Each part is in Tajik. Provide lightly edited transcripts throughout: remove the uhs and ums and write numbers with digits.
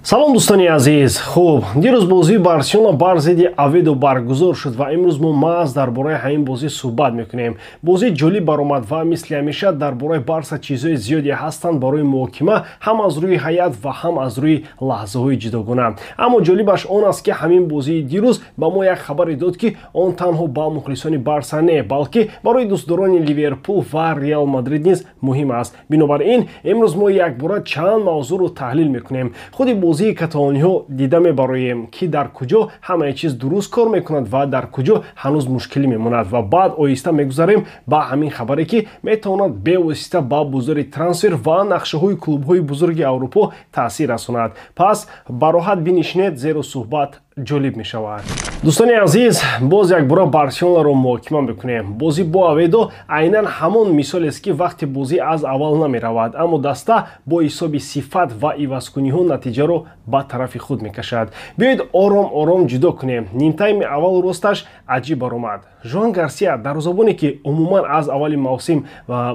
Салом, дӯстони азиз. Хуб, дирӯз бозии Барселона бар зидди Оведо баргузор шуд ва имрӯз мо маҳз дар бораи ҳамин бозӣ суҳбат мекунем. Бозӣ ҷолиб баромад ва мисли ҳамеша дар бораи Барса чизҳои зиёде ҳастанд барои муҳокима, ҳам аз рӯи ҳайат ва ҳам аз рӯи лаҳзаҳои ҷудогона. Аммо ҷолибаш он аст, ки ҳамин бозии дирӯз ба мо як хабаре дод, ки он танҳо ба мухлисони Барса не, балки барои дӯстдорони Ливерпул ва Реал Мадрид низ муҳим аст. Бинобар ин имрӯз мо якбора чанд мавзӯъро таҳлил мекунем. Худи бозии каталониҳо дида мебароем, ки дар куҷо ҳамаи чиз дуруст кор мекунад ва дар куҷо ҳанӯз мушкилӣ мемонад, ва баъд оҳиста мегузарем ба ҳамин хабаре, ки метавонад бевосита ба бозори трансфер ва нақшаҳои клубҳои бузурги Аврупо таъсир расонад. Пас бароҳат бинишинед, зеро суҳбат ҷолиб мешавад. Дӯстони азиз, боз якбора Барселонаро муҳокима мекунем. Бозӣ бо Оведо айнан ҳамон мисолест, ки вақте бозӣ аз аввал намеравад, аммо даста бо ҳисоби сифат ва ивазкуниҳо натиҷаро ба тарафи худ мекашад. Биёед, ором ором ҷудо кунем. Нимтайми аввал росташ аҷиб баромад. Жоан Гарсия, дарвозабоне, ки умуман аз аввали мавсим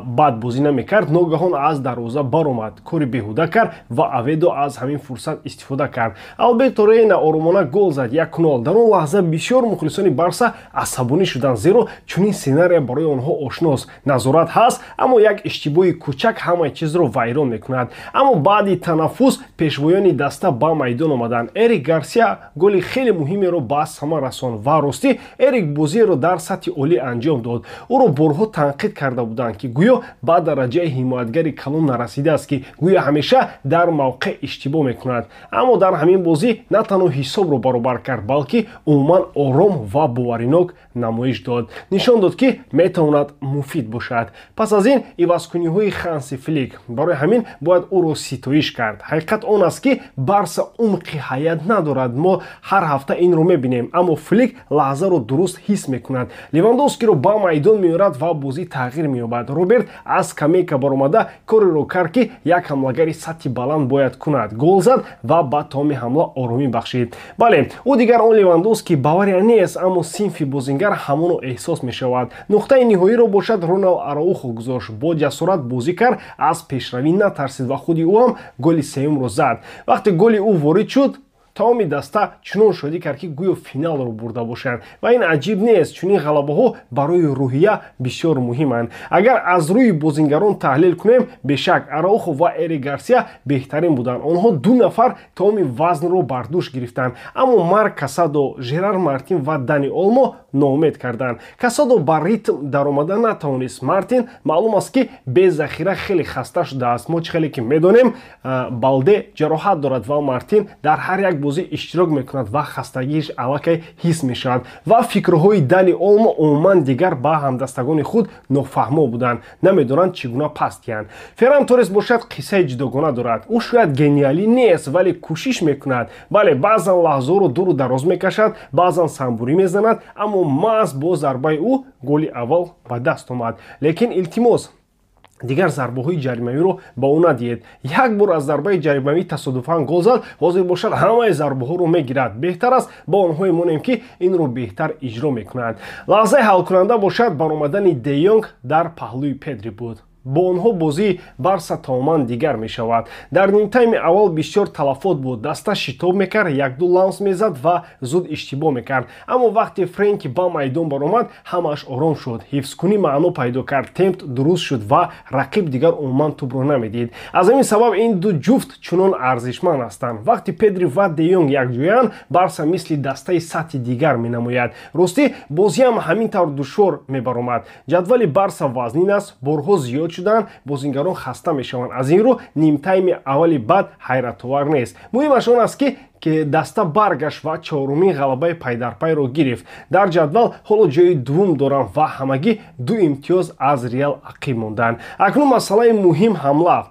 бад бозӣ намекард, ногаҳон аз дарвоза баромад, кори беҳуда кард ва Оведо аз ҳамин фурсат истифода кард. Алберто Рейна оромона гол зад, 1-0. Дар он лаҳза бисёр мухлисони Барса асабонӣ шуданд, зеро чунин сценария барои онҳо ошност. Назорат ҳаст, аммо як иштибоҳи кӯчак ҳамаи чизро вайрон мекунад. Аммо баъди танаффус пешвоёни даста ба майдон омаданд. Эрик Гарсия голи хеле муҳимеро ба самар расонд ва ростӣ Эрик бозиеро дар сатҳи олӣ анҷом дод. Ӯро борҳо танқид карда буданд, ки гӯё ба дараҷаи ҳимоятгари калон нарасидааст, ки гӯё ҳамеша дар мавқеъ иштибоҳ мекунад. Аммо дар ҳамин бозӣ на танҳо ҳисобро баробар кард, балки умуман ором ва боваринок намоиш дод, нишон дод, ки метавонад муфид бошад. Пас аз ин ивазкуниҳои Ханси Флик, барои ҳамин бояд ӯро ситоиш кард. Ҳақиқат он аст, ки Барса умқи ҳайат надорад, мо ҳар ҳафта инро мебинем, аммо Флик лаҳзаро дуруст ҳис мекунад. Левандовскиро ба майдон меорад ва бозӣ тағйир меёбад. Роберт аз скамейка баромада кореро кард, ки як ҳамлагари сатҳи баланд бояд кунад: гол зад ва ба тамоми ҳамла оромӣ бахшид. Бале, ӯ дигар он Левандовски Бавария нест, аммо синфи бозингар ҳамоно эҳсос мешавад. Нуқтаи ниҳоиро бошад Роналд Араухо гузошт. Бо ҷасорат бозӣ кард, аз пешравӣ натарсид ва худи ӯ ҳам голи сеюмро зад. Вақте голи ӯ ворид шуд, тамоми даста чунон шодӣ кард, ки гӯё финалро бурда бошанд. Ва ин аҷиб нест, чунин ғалабаҳо барои рӯҳия бисёр муҳиманд. Агар аз рӯи бозингарон таҳлил кунем, бешак Араухо ва Эрик Гарсия беҳтарин буданд. Онҳо ду нафар тамоми вазнро бар дӯш гирифтанд, аммо Марк Касадо, Жерар Мартин ва Дани Олмо ноумед карданд. Касадо ба ритм даромада натавонист. Мартин маълум аст, ки бе захира хеле хаста шудааст. Мо чӣ хеле ки медонем, Балде ҷароҳат дорад ва Мартин дар ҳар як бозӣ иштирок мекунад ва хастагиаш аллакай ҳис мешавад. Ва фикрҳои Дани Олмо умуман дигар ба ҳамдастагони худ нофаҳмо буданд, намедонанд, чӣ гуна пас диҳанд. Ферран Торрес бошад, қиссаи ҷудогона дорад. Ӯ шояд гениалӣ нест, вале кӯшиш мекунад. Бале, баъзан лаҳзаҳоро дуру дароз мекашад, баъзан самбурӣ мезанад, аммо маҳз бо зарбаи ӯ голи аввал ба даст омад. Лекин илтимос, дигар зарбаҳои ҷаримавиро ба ӯ надиҳед. Як бор аз зарбаи ҷаримавӣ тасодуфан гол зад, ҳозир бошад ҳамаи зарбаҳоро мегирад. Беҳтар аст ба онҳое монем, ки инро беҳтар иҷро мекунанд. Лаҳзаи ҳалкунанда бошад баромадани Деёнг дар паҳлӯи Педри буд. Бо онҳо бозии Барса тамоман дигар мешавад. Дар нимтайми аввал бисёр талафот буд. Даста шитоб мекард, якду ламс мезад ва зуд иштибоҳ мекард. Аммо вақте Френки ба майдон баромад, ҳамааш ором шуд, ҳифзкунӣ маъно пайдо кард, темп дуруст шуд ва рақиб дигар умуман тӯбро намедид. Аз ҳамин сабаб ин ду ҷуфт чунон арзишманд ҳастанд. Вақте Педри ва Деёнг якҷоянд, Барса мисли дастаи сатҳи дигар менамояд. Ростӣ, бозиам ҳамин тавр душвор мебаромад. Ҷадвали Барса вазнин аст, борҳо зиёд шуданд, бозингарон хаста мешаванд. Аз ин рӯ нимтайми аввали бад ҳайратовар нест. Муҳимаш он аст, ки даста баргашт ва чорумин ғалабаи пайдарпайро гирифт. Дар ҷадвал ҳоло ҷои дуввум доранд ва ҳамагӣ 2 имтиёз аз Реал ақиб монданд. Акнун масъалаи муҳим — ҳамла.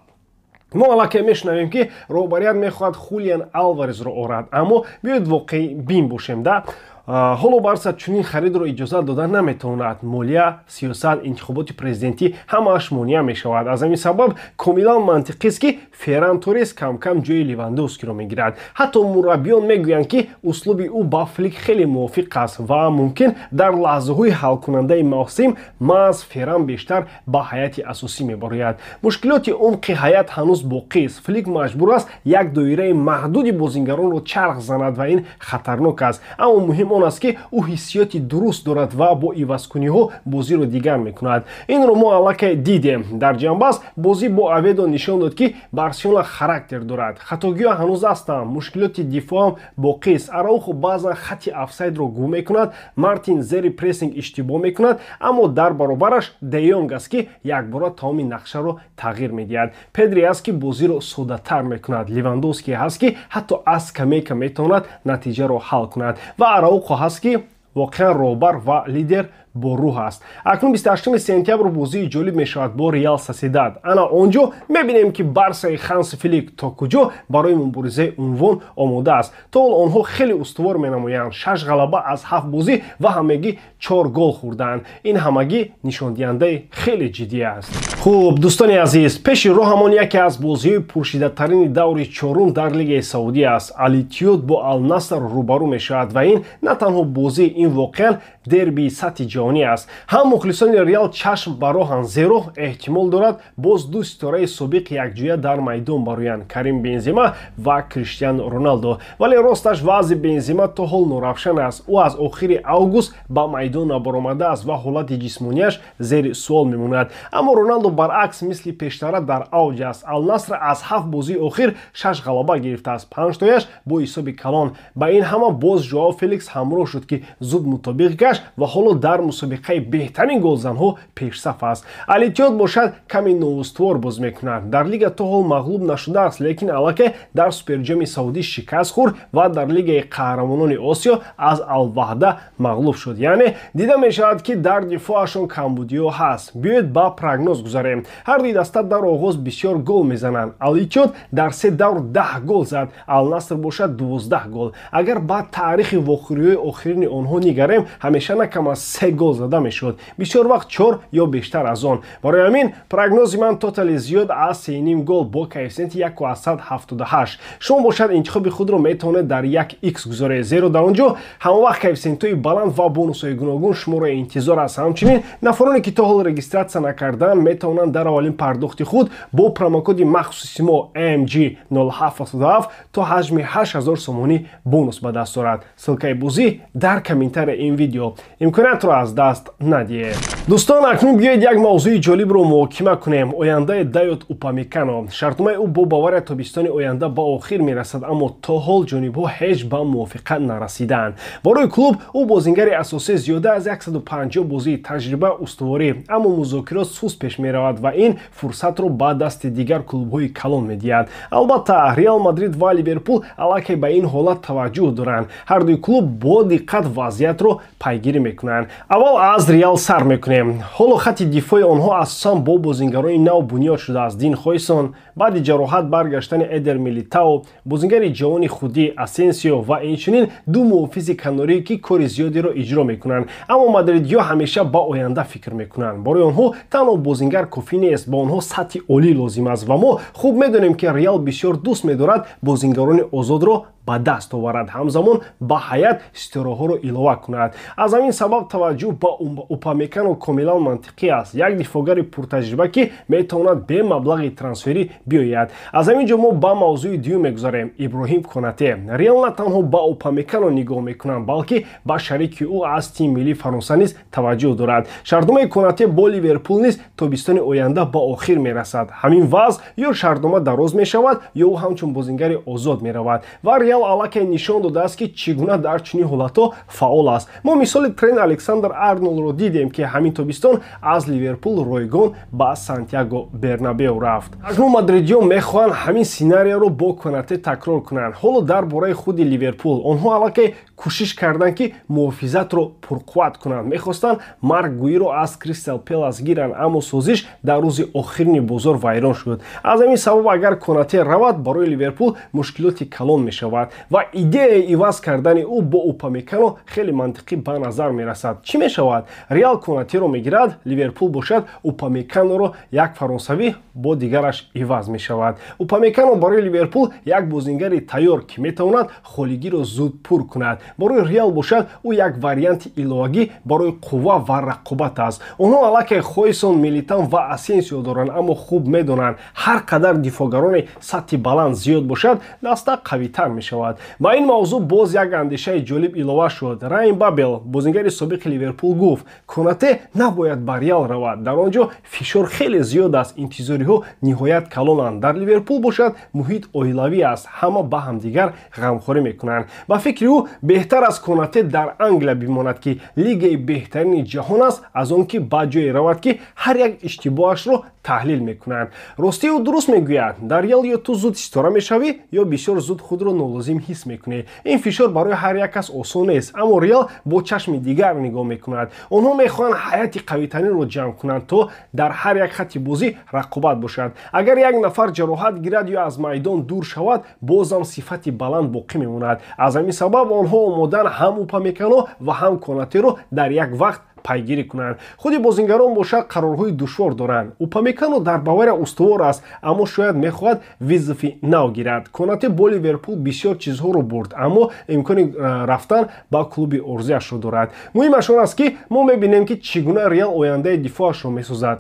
Мо аллакай мешунавем, ки роҳбарият мехоҳад Хулиан Алварезро орад, аммо биёед воқеъбин бошем да. Ҳоло Барса чунин харидро иҷозат дода наметавонад. Молия, сиёсат, интихоботи президентӣ ҳамааш монеа мешавад. Аз ҳамин сабаб комилан мантиқист, ки Ферран Торрес кам-кам ҷои Левандовскиро мегирад. Ҳатто мураббиён мегӯянд, ки услуби ӯ ба Флик хеле мувофиқ аст ва мумкин дар лаҳзаҳои ҳалкунандаи мавсим маҳз Ферран бештар ба ҳайати асосӣ мебарояд. Мушкилоти умқи ҳайат ҳанӯз боқист. Флик маҷбур аст як доираи маҳдуди бозингаронро чарх занад ва ин хатарнок аст. Аммо муҳим он аст, ки ӯ ҳиссиёти дуруст дорад ва бо ивазкуниҳо бозиро дигар мекунад. Инро мо аллакай дидем. Дар ҷанбаст бозӣ бо Оведо нишон дод, ки Барселона характер дорад. Хатогиҳо ҳанӯз ҳастанд, мушкилоти дифоъам боқист. Араухо баъзан хати офсайдро гум мекунад, Мартин зери прессинг иштибоҳ мекунад, аммо дар баробараш Де Йонг аст, ки якбора тамоми нақшаро тағйир медиҳад. Педри аст, ки бозиро соддатар мекунад. Левандовский ҳаст, ки ҳатто аз скамейка метавонад натиҷаро ҳал кунад ва Араухо ҳаст, ки воқеан роҳбар ва лидер бо рӯҳ аст. Акнун 28 сентябр бозии ҷолиб мешавад бо Реал Сосьедад. Ана он ҷо мебинем, ки Барсаи Ханси Флик то куҷо барои муборизаи унвон омода аст. То ҳол онҳо хеле устувор менамоянд: шаш ғалаба аз ҳафт бозӣ ва ҳамагӣ чор гол хӯрдаанд. Ин ҳамагӣ нишондиҳандаи хеле ҷиддӣ аст. Хуб, дӯстони азиз, пеши роҳамон яке аз бозиҳои пуршиддаттарини даври чорум дар Лигаи Саудӣ аст. Алитиёд бо Алнаср рӯбарӯ мешавад ва ин на танҳо бозӣ, ин воқеан дербии сатҳи ҷаҳонӣ аст. Ҳам мухлисони Реал чашм ба роҳанд, зеро эҳтимол дорад боз ду ситораи собиқ якҷоя дар майдон бароянд: Карим Бензема ва Криштиану Роналдо. Вале росташ, вазъи Бензема то ҳол норавшан аст. Ӯ аз охири август ба майдон набаромадааст ва ҳолати ҷисмонияш зери суол мемонад. Аммо Роналдо баръакс, мисли пештара дар авҷ аст. Алнаср аз ҳафт бозии охир шаш ғалаба гирифтааст, панҷтояш бо ҳисоби калон. Ба ин ҳама боз Жоао Феликс ҳамроҳ шуд, ки зуд мутобиқ гашт ва ҳоло дар мусобиқаи беҳтарин голзанҳо пешсаф аст. Алитиёд бошад, каме ноустувор боз мекунад. Дар лига то ҳол мағлуб нашудааст, лекин аллакай дар Суперҷоми Саудӣ шикаст хӯрд ва дар Лигаи қаҳрамонони Осиё аз Алваҳда мағлуб шуд. Яъне дида мешавад, ки дар дифоашон камбудиҳо ҳаст. Биёед, ба прогноз гузарем. Ҳар дуи даста дар оғоз бисёр гол мезананд. Алитиёд дар се давр 10 гол зад, Алнаср бошад 12 гол. Агар ба таърихи вохӯриҳои охирини онҳо нигарем, ҳамеша на кам аз се гол зада мешуд, бисёр вақт чор ё бештар аз он. Барои ҳамин прогнози ман тотали зиёд аз 3,5 гол бо коэффисиенти 1,78. Шумо бошад, интихоби худро метавонед дар як икс гузоред, зеро дар он ҷо ҳамавақт коэффисиентҳои баланд ва бонусҳои гуногун шуморо интизор аст. Ҳамчунин нафароне, ки то ҳол регистрация накардаанд, метавонанд дар аввалин пардохти худ бо промокоди махсуси мо MG0777 то ҳаҷми 8000 сомонӣ бонус ба даст орад. Ссылкаи бозӣ дар комментарияи ин видео. Имкониятро аз даст надиҳед. Дӯстон, акнун биёед, як мавзӯи ҷолибро муҳокима кунем: ояндаи Дайот Упамекано. Шартномаи ӯ бо Бавария тобистони оянда ба охир мерасад, аммо то ҳол ҷонибҳо ҳеҷ ба мувофиқат нарасидаанд. Барои клуб ӯ бозингари асосӣ, зиёда аз 150 бозии, таҷриба, устуворӣ, аммо музокирот суст пеш меравад ва ин фурсатро ба дасти дигар клубҳои калон медиҳад. Албатта, Реал Мадрид ва Ливерпул аллакай ба ин ҳолат таваҷҷӯҳ доранд. Ҳардуи клуб бо диққат вазъиятро пайгирӣ мекунанд. Аввал аз Реал сар мекунем. Ҳоло хати дифои онҳо асосан бо бозингарони нав бунёд шудааст: Дин Хойсон, баъди ҷароҳат баргаштани Эдер Милитао, бозингари ҷавони худӣ Асенсио ва инчунин ду муҳофизи канорӣ, ки кори зиёдеро иҷро мекунанд. Аммо мадридиҳо ҳамеша ба оянда фикр мекунанд. Барои онҳо танҳо бозингар кофӣ нест, ба онҳо сатҳи олӣ лозим аст ва мо хуб медонем, ки Реал бисёр дӯст медорад бозингарони озодро ба даст оварад, ҳамзамон ба ҳайат ситораҳоро илова кунад. Аз ҳамин сабаб таваҷҷӯҳ ба Упамекано комилан мантиқӣ аст: як дифоъгари пуртаҷриба, ки метавонад бе маблағи трансферӣ биёяд. Аз ҳамин ҷо мо ба мавзӯи дуюм мегузарем: Иброҳим Конате. Реал на танҳо ба Упамекано нигоҳ мекунанд, балки ба шарики ӯ аз тими миллии Фаронса низ таваҷҷӯҳ дорад. Шартномаи Конате бо Ливерпул низ тобистони оянда ба охир мерасад. Ҳамин вазъ ё шартнома дароз мешавад, ё ӯ ҳамчун бозингари озод меравад ва Реал аллакай нишон додааст, ки чӣ гуна дар чунин ҳолатҳо фаъол аст. Мо мисоли Трент Александр Арнолдро дидем, ки ҳамин тобистон аз Ливерпул ройгон ба Сантяго Бернабеу рафт. Акнун мадридиён мехоҳанд ҳамин сценарияро бо Конате такрор кунанд. Ҳоло дар бораи худи Ливерпул. Онҳо аллакай кӯшиш карданд, ки муҳофизатро пурқувват кунанд. Мехостанд Марк Гуиро аз Кристал Пелас гиранд, аммо созиш дар рӯзи охирини бозор вайрон шуд. Аз ҳамин сабаб, агар Конате равад, барои Ливерпул мушкилоти калон мешавад. дорад ва идеяи иваз кардани ӯ бо Упамекано хеле мантиқӣ ба назар мерасад. Чӣ мешавад? Реал Конатеро мегирад, Ливерпул бошад Упамеканоро, як фаронсавӣ бо дигараш иваз мешавад. Упамекано барои Ливерпул як бозингари тайёр, ки метавонад холигиро зуд пур кунад. Барои Реал бошад, ӯ як варианти иловагӣ барои қувва ва рақобат аст. Онҳо аллакай Хойсон, Милитан ва Асенсио доранд, аммо хуб медонанд, ҳар қадар дифоъгарони сатҳи баланд зиёд бошад, даста қавитар мешавад. Ба ин мавзӯъ боз як андешаи ҷолиб илова шуд. Райан Бабел, бозингари собиқи Ливерпул, гуфт: «Конате набояд ба Реал равад. Дар он ҷо фишор хеле зиёд аст, интизориҳо ниҳоят калонанд. Дар Ливерпул бошад, муҳит оилавӣ аст, ҳама ба ҳамдигар ғамхорӣ мекунанд». Ба фикри ӯ, беҳтар аст Конате дар Англия бимонад, ки лигаи беҳтарини ҷаҳон аст, аз он ки ба ҷое равад, ки ҳар як иштибоҳашро таҳлил мекунанд. Ростӣ, ӯ дуруст мегӯяд. Дар Реал ё ту зуд ситора мешавӣ, ё бисёр зуд худро нолозим ҳис мекунӣ. Ин фишор барои ҳар як кас осон нест, аммо Реал бо чашми дигар нигоҳ мекунад. Онҳо мехоҳанд ҳайати қавитаринро ҷамъ кунанд, то дар ҳар як хатти бозӣ рақобат бошад. Агар як нафар ҷароҳат гирад ё аз майдон дур шавад, бозам сифати баланд боқӣ мемонад. Аз ҳамин сабаб онҳо омодаанд ҳам Упамекано ва ҳам Конатеро дар як вақт пайгирӣ кунанд. Худи бозингарон бошад, қарорҳои душвор доранд. Упамекано дар Бавария устувор аст, аммо шояд мехоҳад вызов и нав гирад. Конате бо Ливерпул бисёр чизҳоро бурд, аммо имкони рафтан ба клуби орзуяшро дорад. Муҳимаш он аст, ки мо мебинем, ки чӣ гуна Реал ояндаи дифоашро месозад.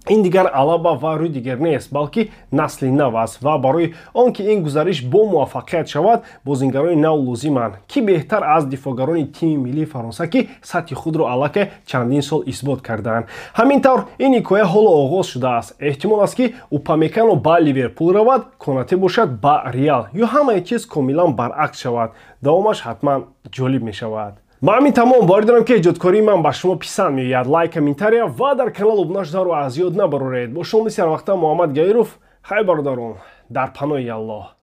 Ин дигар Алаба ва Рюдигер нест, балки насли нав аст ва барои он ки ин гузариш бо муваффақият шавад, бозингарони нав лозиманд. Кӣ беҳтар аз дифоъгарони тими миллии Фаронса, ки сатҳи худро аллакай чандин сол исбот кардаанд? Ҳамин тавр, ин ҳикоя ҳоло оғоз шудааст. Эҳтимол аст, ки Упамекано ба Ливерпул равад, Конате бошад ба Реал, ё ҳамаи чиз комилан баръакс шавад. Давомаш ҳатман ҷолиб мешавад. Ба ҳамин тамом. Боварӣ дорам, ки эҷодкории ман ба шумо писанд меояд. Лайк, комментария ва дар канал обуна шуданро аз ёд набароред. Бо шумо мисли ҳарвақта Муҳаммад Гаиров. Хайр, бародарон, дар паноҳи Аллоҳ.